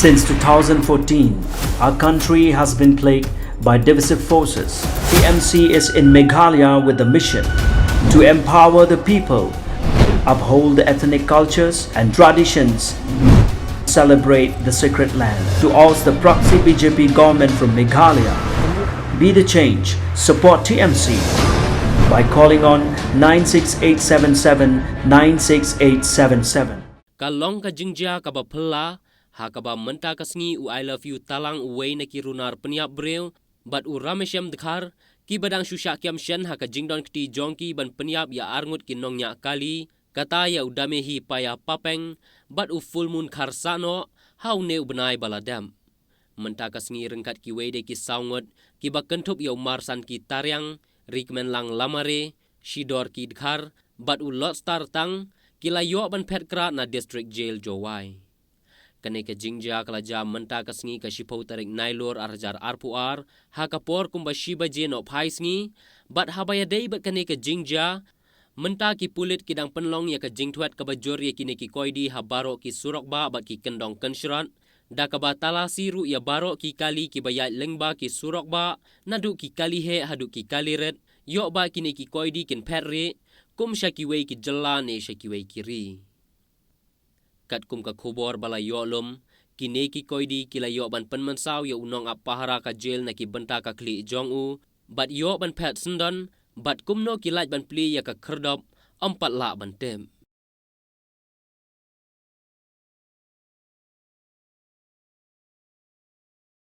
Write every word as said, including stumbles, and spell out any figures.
Since two thousand fourteen, our country has been plagued by divisive forces. T M C is in Meghalaya with the mission to empower the people, uphold the ethnic cultures and traditions, celebrate the sacred land, to oust the proxy B J P government from Meghalaya. Be the change, support T M C by calling on nine six eight seven seven nine six eight seven seven. Ka long ka jingjia kaba phylla, ha kaba mynta ka sngi u I Love You Talang uwei na ki runar pynïap briew, bad u Rameshem Dkhar, kiba dang shu shah kiam shen ha ka jingdon kti jong ki ban pynïap ïa arngut ki nongñiah kali, kata ïa u Damehi Paya Papeng, bad u Fullmoon Kharsano, ha une u bnai ba la dep. Mynta ka sngi ryngkat kiwei de ki saw ngut, kiba kynthup ïa u Marsanki Tariang, Rikmenlang Lamare, Shidorki Dkhar, bad u Lotstar Tang, ki la ïoh ban phet krad na District Jail Jowai. Kane ka jingjia ka la jia mynta ka sngi ka shiphew tarik Nailur ar hajar arphew ar, ha ka por kumba shi baje nohphai sngi, bad haba ïadei bad kane ka jingjia, mynta ki pulit ki dang pynlong ïa ka jingthwet kaba jur ïa kine ki koidi ha baroh ki surok bah bad ki kyndong kynshrot, da kaba talasi ruh ïa baroh ki kali kiba ïaid lyngba ki surok bah, naduh ki kali heh haduh ki kali rit, ïoh ba kine ki koidi kin phet rieh, kum sha kiwei ki jylla ne sha kiwei ki ri. Katkum ka khubor ba la ïoh lum, kine ki koidi ki la ïoh ban pynmynsaw ïa u nongap pahara ka jail na ki bynta ka khlieh jong u, bad ïoh ban phet syndon, bad kumno ki lait ban plie ïa ka khyrdop, ym pat lah ban tip.